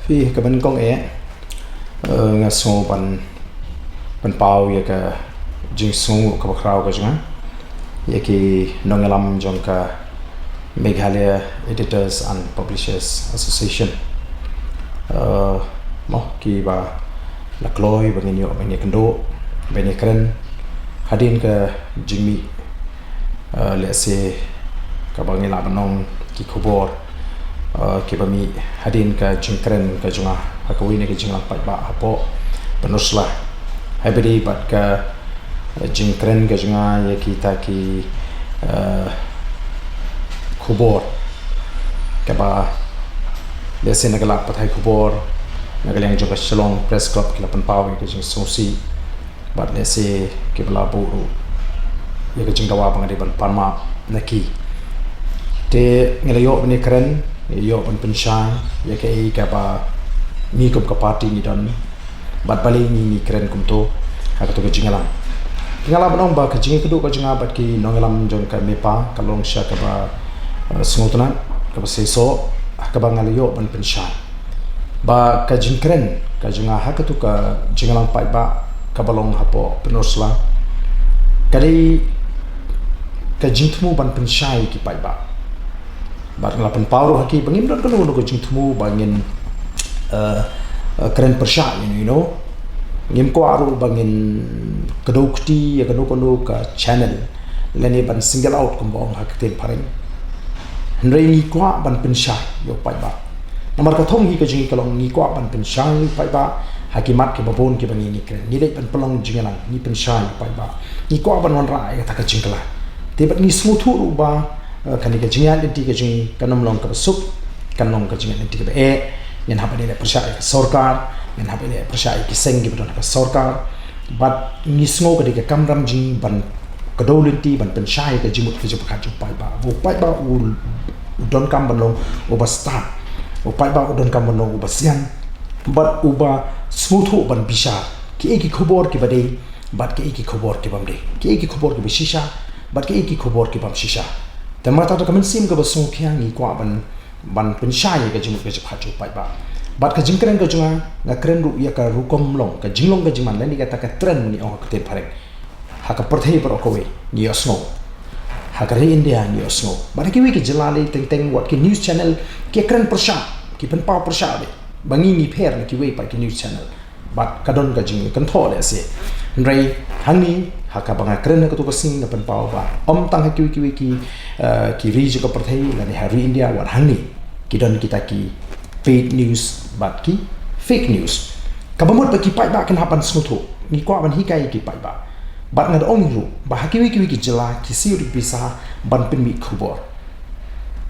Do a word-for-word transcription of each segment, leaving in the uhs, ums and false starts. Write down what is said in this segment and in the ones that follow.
Phi ka ban kong eh, eh, nga sngew ban, ban pynpaw ïa ka jingsngew kaba khraw ka jong nga ïa ki nongïalam jong ka Meghalaya Editors and Publishers Association. Eh, mo kiba la kloi ba ngin ïoh ban ïakynduh, ban ïakren hadien ka jingmih, eh, lehse kaba ngi lah ban ong ki khubor, eh, kiba mih hadien ka jingkren ka jong nga ha kawei na ka jingïalang paidbah hapoh Pynursla. Haba ïadei bad ka, eh, jingkren ka jong nga ïa kita ki, eh, khubor kaba lehse na ka lad pathai khubor, na ka liang jong ka Shillong Press Club ki la pynpaw ïa ka jingsngewsih. Bad lehse kiba la buh ruh ïa ka jingdawa ba nga dei ban pan map na ki. Te ngi la ïoh ban ïakren, ngi la ïoh ban pynshai ïa kaei kaba ngi kum ka party ngi don. Bad balei ngi, ngi kren kumto ha kato ka jingïalang. Te nga lah ban ong ba ka jingïakynduh ka jong nga bad ki nongïalam jong ka MEPA ka long sha kaba, eh, sngewtynnat, kaba seisoh, ha kaba nga la ïoh ban pynshai ba ka jingkren ka jong nga ha kato ka jingïalang paidbah kaba long hapoh Pynursla ka dei ka jingthmu ban pynshai ki paidbah. Bad nga la pynpaw ruh ha ki ba ngim don kano kano ka jingthmu ba ngin, eh, eh, kren pyrshah ïano ïano. Ngim kwah ruh ba ngin kdew kti ïa kano kano ka channel lane ban single out kumba ong ha ka ktien phareng. Hynrei ngi kwah ban pynshai ïa u paidbah. Namar ka thong hi ka jong ngi ka long ngi kwah ban pynshai ïa u paidbah ha ki mat kiba bun kiba ngi, ngi kren. Ngi dei ban pynlong jingïalang, ngi pynshai ïa u paidbah. Ngi kwah ban wanrah ïa kata ka jingkylla. Te bad ngi sngewthuh ruh ba, eh, kane ka jingïaid lynti ka jong ngi kan ym long kaba suk, kan long ka jingïaid lynti kaba eh. Ngin hap ban ïaleh pyrshah ïa ka sorkar, ngin hap ban ïaleh pyrshah ïa ki seng kiba don ha ka sorkar. Bad ngi sngew ka dei ka kamram jong ngi ban kdew lynti, ban pynshai ïa ka jingmut ka jingpyrkhat jong u paidbah. U paidbah u, u donkam ban long uba stad. U paidbah u donkam ban long uba sian. Bad uba sngewthuh ban bishar kiei ki khubor kiba dei bad kiei ki khubor kibym dei, kiei ki khubor kiba shisha bad kiei ki khubor kibym shisha. Te namar kata ka mynsiem kaba sngewkhia ngi kwah ban, ban pynshai ïa ka jingmut ka jingpyrkhat jong u paidbah. Bad ka jingkren ka jong nga, nga kren ruh ïa ka rukom long, ka jinglong ka jingman lane kata ka trend ngi ong ha ka ktien phareng. Ha ka pyrthei baroh kawei ngi ïohsngew. Ha ka ri India ngi ïohsngew. Bad ha kiwei ki jylla lei teng teng wat ki news channel ki kren pyrshah, ki pynpaw pyrshah beit ba ngi ngi pher na kiwei pat ki news channel. Bad ka don ka jingkynthoh lehse. Hynrei hangne ha kaba nga kren ha kato ka sngi nga pynpaw ba ym tang ha kiwei kiwei ki, eh, ki ri jong ka pyrthei lane ha ri India, wat hangne ki don kita ki paid news bad ki fake news. Kaba mut ba ki paidbah kin hap ban sngewthuh. Ngi kwah ban hikai ki paidbah. Bad nga da ong ruh ba ha kiwei kiwei ki jylla ki siew ruh ki pisa ban pynmih khubor.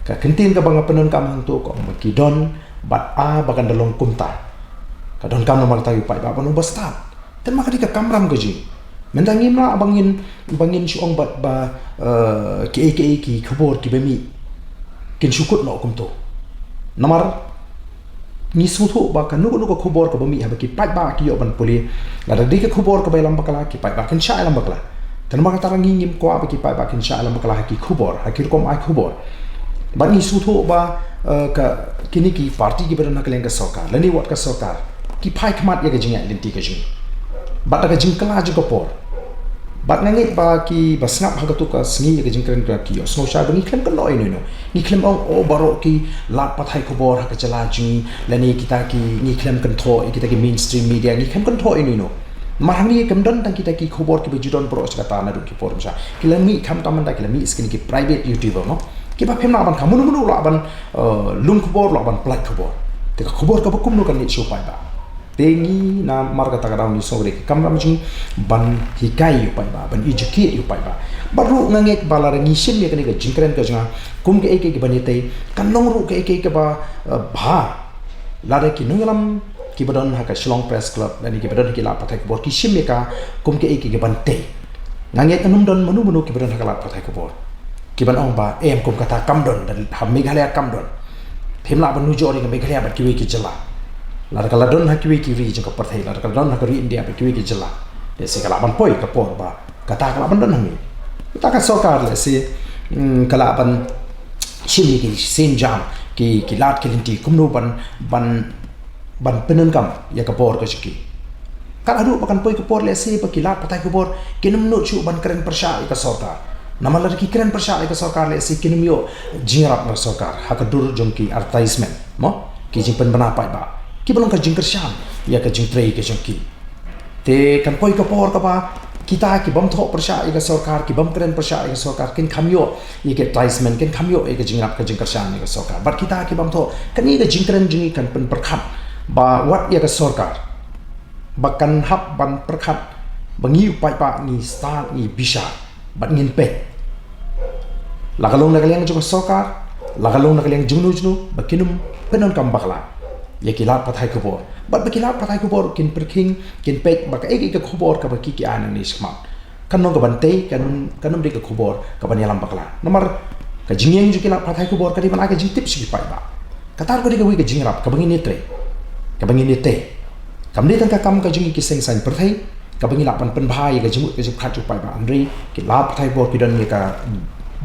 Ka kyntien kaba nga pyndonkam hangto ka ong ba ki don bad a ba kan da long kumta. Ka donkam namar kata ïa u paidbah ban ong ba stad. Te namar ka dei ka kamram ka jong ngi. Mynta ngim lah ba ngin, ba ngin shu ong bad ba, eh, kiei kiei ki khubor kiba mih kin shu kut noh kumto. Namar ngi sngewthuh ba kano kano ka khubor kaba mih haba ki paidbah ki ïoh ban pule, lada dei ka khubor kaba ïalam bakla, ki paidbah kin shah ïalam bakla. Te namar kata ngi ngim kwah ba ki paidbah kin shah ïalam bakla ha ki khubor, ha ki rukom ai khubor. Bad ngi sngewthuh ba, eh, ka, kine ki party kiba don ha ka liang ka sorkar lane wat ka sorkar ki phai khmat ïa ka jingïaid lynti ka jong ngi. Bad da ka jingkylla jong ka por. Bad nga ngeit ba kiba sngap ha kato ka sngi ïa ka jingkren ka ki ïohsngew shai ba ngi khlem kynnoh ïano ïano. Ngi khlem ong, oh, baroh ki lad pathai khubor ha ka jylla jong ngi lane kita ki, ngi khlem kynthoh ïa kita ki mainstream media, ngi khlem kynthoh ïano ïano. Namar hangne kam don tang kita ki khubor kiba ju don baroh shi katta naduh ki por mynshuwa. Ki la mih khamtam mynta, ki la mih sha kine ki private YouTuber mo. Kiba phim lah ban kham, mano mano lah ban, eh, lum khubor, lah ban pyllait khubor. Te ka khubor kaba kumno kan leit sha u paidbah. Te ngi namar kata ka daw ngi sngew ka dei ka kamram jong ngi ban hikai ïa u paidbah, ban educate ïa u paidbah. Bad ruh nga ngeit ba lada ngi shim ïa kane ka jingkren ka jong nga kum kaei kaei kaban ïatei, kan long ruh kaei kaei kaba, eh, bha. Lada ki nongïalam kiba don ha ka Shillong Press Club lane kiba don ha ki lad pathai khubor ki shim ïa ka kum kaei kaei kaban tei, nga ngeit kan ym don mano mano kiba don ha ka lad pathai khubor kiban ong ba, em, kum kata kam don, da ha Meghalaya kam don. Phim lah ban nujor ïa ka Meghalaya bad kiwei ki jylla. Lada ka la don ha kiwei ki ri jong ka pyrthei, lada ka la don ha ka ri India bad kiwei ki jylla, lehse ka lah ban poi ka por ba kata ka lah ban don hangne. Kata ka sorkar lehse, mm, ka lah ban shim ïa ki sienjam, ki, ki lad ki lynti kumno ban, ban ban pyndonkam ïa ka bor ka jong ki. Kat haduh ba kan poi ka por lehse ba ki lad pathai khubor kin ym nud shuh ban kren pyrshah ïa ka sorkar. Namar lada ki kren pyrshah ïa ka sorkar lehse kin ym ïoh jingïarap na ka sorkar ha ka dur jong ki advertisement, mo, ki jingpynbna paidbah, kiba long ka jingkyrshan ïa ka jingtrei ka jong ki. Te kan poi ka por kaba kita ki bym thoh pyrshah ïa ka sorkar, ki bym kren pyrshah ïa ka sorkar, kin kham ïoh ïa ka advertisement, kin kham ïoh ïa ka jingïarap ka jingkyrshan ïa ka sorkar. Bad kita ki bym thoh, kane ka jingkren jong ngi kan pynpyrkhat ba wat ïa ka sorkar, ba kan hap ban pyrkhat ba ngi u paidbah ngi stad, ngi bishar bad ngin peit, la ka long na ka liang jong ka sorkar, la ka long na ka liang jong no jong no, ba kin ym pyndonkam bakla ïa ki lad pathai khubor. Bad ba ki lad pathai khubor kin pyrkhing, kin peit ba kaei kaei ka khubor kaba ki ki ai nangne shakhmat, kan long kaban tei, kan, kan ym dei ka khubor kaban ïalam bakla. Namar ka jingïeng jong ki lad pathai khubor ka dei ban ai ka jingtip sha ki paidbah. Kata ruh ka dei kawei ka jingïarap kaba ngin ïatrei, kaba ngin ïatei. Kam dei tang ka kam ka jong ngi ki seng saiñ pyrthei kaba ngi lah ban pynbha ïa ka jingmut ka jingpyrkhat jong u paidbah, hynrei ki lad pathai khubor ki don ïa ka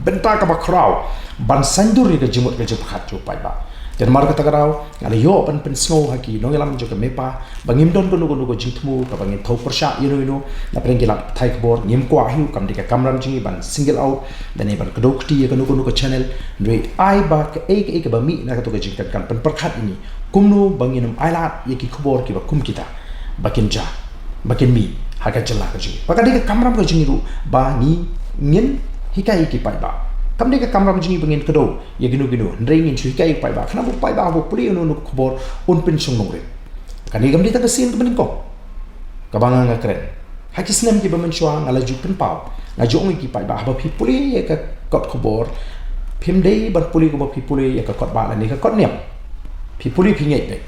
bynta kaba khraw ban saiñdur ïa ka jingmut ka jingpyrkhat jong u paidbah. Te namar kata ka daw nga la ïoh ban pynsngew ha ki nongïalam jong ka MEPA ba ngim don kano kano ka jingthmu kaba ngin thew pyrshah ïa uno uno. Na pdeng ki lad pathai khubor ngim kwah hi, kam dei ka kamram jong ngi ban single out lane ban kdew kti ïa kano kano ka channel. Hynrei ai ba kaei kaei kaba mih na kato ka jingkren kan pynpyrkhat ïa ngi kumno ba ngin ym ailad ïa ki khubor kiba kum kita ba kin jia, ba kin mih ha ka jylla ka jong ngi. Ba ka dei ka kamram ka jong ngi ruh ba ngi, ngin hikai ïa ki paidbah. Kam dei ka kamram jong ngi ba ngin kdew ïa kino kino, hynrei ngin shu hikai ïa ki paidbah, khnang ba u paidbah haba u pule ïa uno uno ka khubor un pynshong nongrim. Kane kam dei tang ka sien kaba nyngkong kaba nga nga kren. Ha ki snem kiba mynshuwa nga la ju pynpaw, nga ju ong ïa ki paidbah, haba phi pule ïa ka kot khubor, phim dei ban pule kumba phi pule ïa ka kot bah lane ka kot niam. Phi pule phi ngeit beit,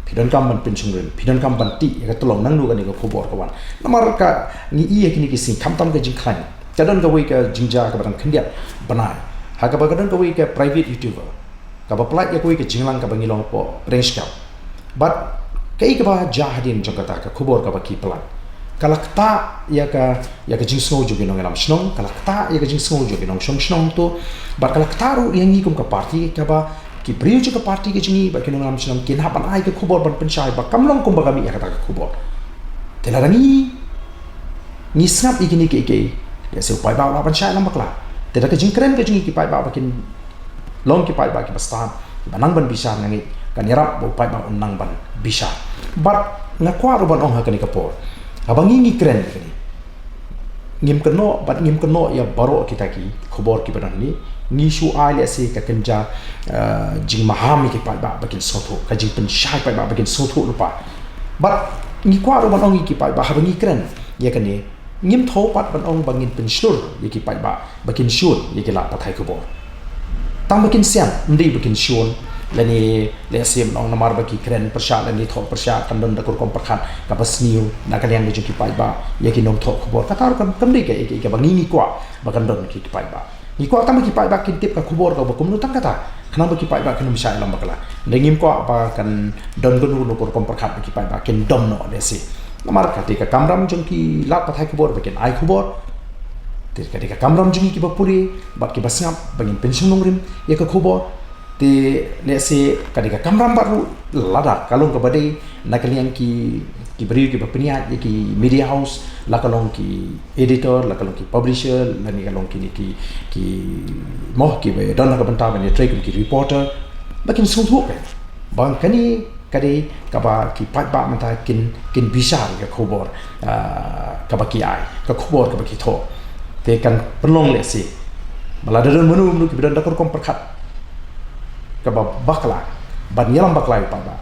phi donkam ban pynshong nongrim, phi donkam ban tih ïa ka tyllong nangno kane ka khubor ka wan. Namar ka ngi ïa kine ki sngi khamtam ka jingkhlaiñ, ka don kawei ka jingjia kaba dang khyndiat bnai, ha kaba ka don kawei ka private YouTuber kaba pynlait ïa kawei ka jingïalang kaba ngi long hapoh Pdeng Shkep. Bad kaei kaba jia hadien jong kata ka khubor kaba ki pynlait, ka la ktah ïa ka, ïa ka jingsngew jong ki nongïalam shnong, ka la ktah ïa ka jingsngew jong ki nongshong shnong to, bad ka la ktah ruh ïa ngi kum ka party, kaba ki briew jong ka party ka jong ngi bad ki nongïalam shnong kin hap ban ai ka khubor ban pynshai ba kam long kumba ka mih ïa kata ka khubor. Te lada ngi, ngi sngap ïa kine kiei kiei, lehse u paidbah u lah ban shah ïalam bakla. Te da ka jingkren ka jong ngi ki paidbah ba kin long ki paidbah kiba stad, kiba nang ban bishar, nga ngeit kan ïarap ba u paidbah un nang ban bishar. Bad nga kwah ruh ban ong ha kane ka por, haba ngi ngi kren ïa kane, ngim kynnoh, bad ngim kynnoh ïa baroh kita ki khubor kiba don hangne. Ngi shu ai lehse ka kynja, eh, jingmaham ïa ki paidbah ba kin sngewthuh, ka jingpynshai paidbah ba kin sngewthuh lypa. Bad ngi kwah ruh ban ong ïa ki paidbah, haba ngi kren ïa kane, ngim thew pat ban ong ba ngin pynshlur ïa ki paidbah ba kin shun ïa ki lad pathai khubor. Tang ba kin sian, ym dei ba kin shun, lane lehse ban ong namar ba ki kren pyrshah lane thoh pyrshah kan don da ka rukom pyrkhat kaba sniew na ka liang ka jong ki paidbah ïa ki nongthoh khubor. Kata ruh kam, kam dei ka, ka, kaba ngi ngi kwah ba kan don ki, ki paidbah. Ngi kwah tang ba ki paidbah kin tip ka khubor kaba kumno tang kata, khnang ba ki paidbah kin ym shah ïalam bakla. Hynrei ngim kwah ba kan don kano kano ka rukom pyrkhat ba ki paidbah kin dom noh lehse. Namar ka dei ka kamram jong ki lad pathai khubor ba kin ai khubor. Te ka dei ka kamram jong ngi kiba pule bad kiba sngap ba ngin pynshong nongrim ïa ka khubor. Te lehse ka dei ka kamram bad ruh lada ka long kaba dei na ka liang ki, ki briew kiba pynïaid ïa ki media house, la ka long ki editor, la ka long ki publisher, lane ka long kine ki, ki, mo, kiba don ha ka bynta ban ïatrei kum ki reporter, ba kin sngewthuh beit ba kane ka dei kaba ki paidbah mynta kin, kin bishar ïa ka khubor, ah, kaba ki ai, ka khubor kaba ki thoh. Te kan pynlong lehse ba lada don mano mano kiba don da ka rukom pyrkhat kaba bakla ban ïalam bakla ïa u paidbah,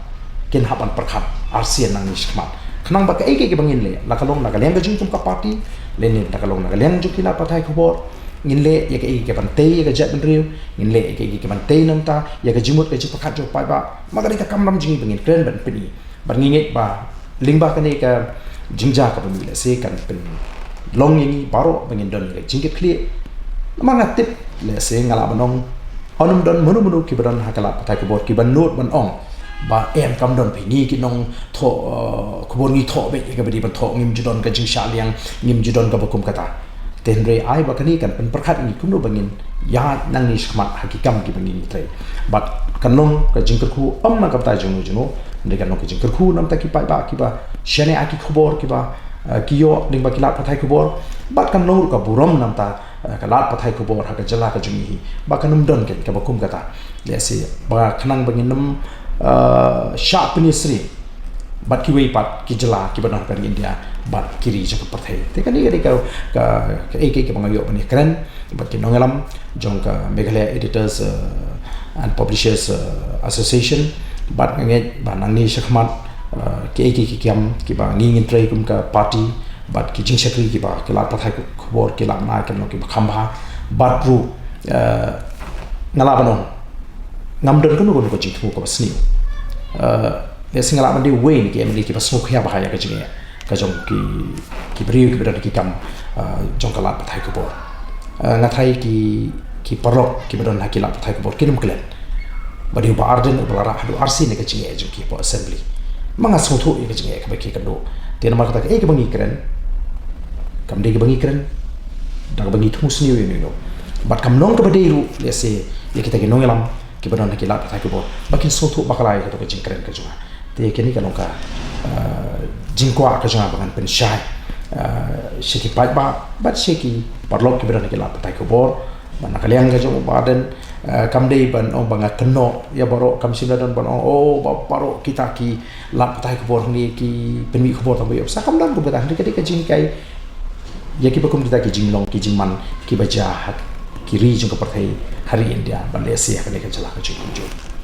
kin hap ban pyrkhat arsien nangne shakhmat, khnang ba kaei kaei kaba ngin leh, la ka long na ka liang ka jong ngi kum ka party, lane la ka long na ka liang jong ki lad pathai khubor, ngin leh ïa kaei kaei kaban tei ïa ka jaitbynriew, ngin leh ïa kaei kaei kaban tei na ka bynta ïa ka jingmut ka jingpyrkhat jong u paidbah. Ma ka dei ka kamram jong ngi ba ngin kren ban pyni. Bad ngi ngeit ba lyngba kane ka jingjia kaba mih lehse kan pynlong ïa ngi baroh ba ngin don ïa ka jingkitkhlieh. Namar nga tip lehse, nga lah ban ong, ym don mano mano kiba don ha ka lad pathai khubor kiba nud ban ong ba em, kam don phi, ngi ki nongthoh, eh, khubor ngi thoh beit ïa kaba dei ban thoh, ngim ju don ka jingshah liang, ngim ju don kaba kum kata. Te hynrei ai ba kane kan pynpyrkhat ïa ngi kumno ba ngin ïaid nangne shakhmat ha ki kam kiba ngin ïatrei. Bad kan long ka jingkyrkhu ym na ka bynta jong no jong no, Dei kan long ka jingkyrkhu namta ki paidbah kiba shaniah ki khubor kiba, eh, ki ïoh lyngba ki lad pathai khubor. Bad kan long ruh ka burom namta, eh, ka lad pathai khubor ha ka jylla ka jong ngi hi. Ba kan ym don keiñ kaba kum kata. Lehse ba khnang ba ngin ym, eh, shah pynïasyriem bad kiwei pat ki jylla kiba don ha ka ri India bad ki ri jong ka pyrthei. Te kane ka dei ka, ka, kaei kaei kaba nga ïoh ban ïakren bad ki nongïalam jong ka Meghalaya Editors, eh, and Publishers, eh, Association. Bad nga ngeit ba nangne shakhmat, eh, kiei kiei ki kam kiba ngi ngin trei kum ka party bad ki jingshakri kiba ki lad pathai khubor ki lah ban ai kan long kiba kham bha. Bad ruh, eh, nga lah ban ong ngam don kano kano ka jingthmu kaba sniew. Eh, lehse nga lah ban dei uwei na ki M L A kiba sngewkhia bha ïa ka jingeh ka jong ki, ki briew kiba don ki kam, eh, jong ka lad pathai khubor. Eh, nga tharai ki, ki paralok kiba don ha ki lad pathai khubor kin ym klet ba dei u Bah Ardent uba la rah haduh arsien ïa ka jingeh jong ki hapoh Assembly. Ma nga sngewthuh ïa ka jingeh kaba ki kynduh. Te namar kata kaei kaba ngi kren kam dei kaba ngi kren da kaba ngi thmu sniew ïa uno uno. Bad kam long kaba dei ruh lehse ïa kita ki nongïalam kiba don ha ki lad pathai khubor ba kin sngewthuh bakla ïa kato ka jingkren ka jong nga. Te kane ka long ka, eh, jingkwah ka jong nga ba ngan pynshai, eh, sha ki paidbah bad sha ki paralok kiba don ha ki lad pathai khubor. Ba na ka liang ka jong u Bah Ardent, eh, kam dei ban ong ba nga kynnoh ïa baroh, kam shym la don ban ong, oh, ba baroh kita ki lad pathai khubor hangne ki pynmih khubor tang ba ïoh pisa, kam don kum kata. Hynrei ka dei ka jinghikai ïa kiba kum kita ki jinglong ki jingman kiba jia ha ki ri jong ka pyrthei, ha ri India bad lehse ha kane ka jylla ka jong ngi.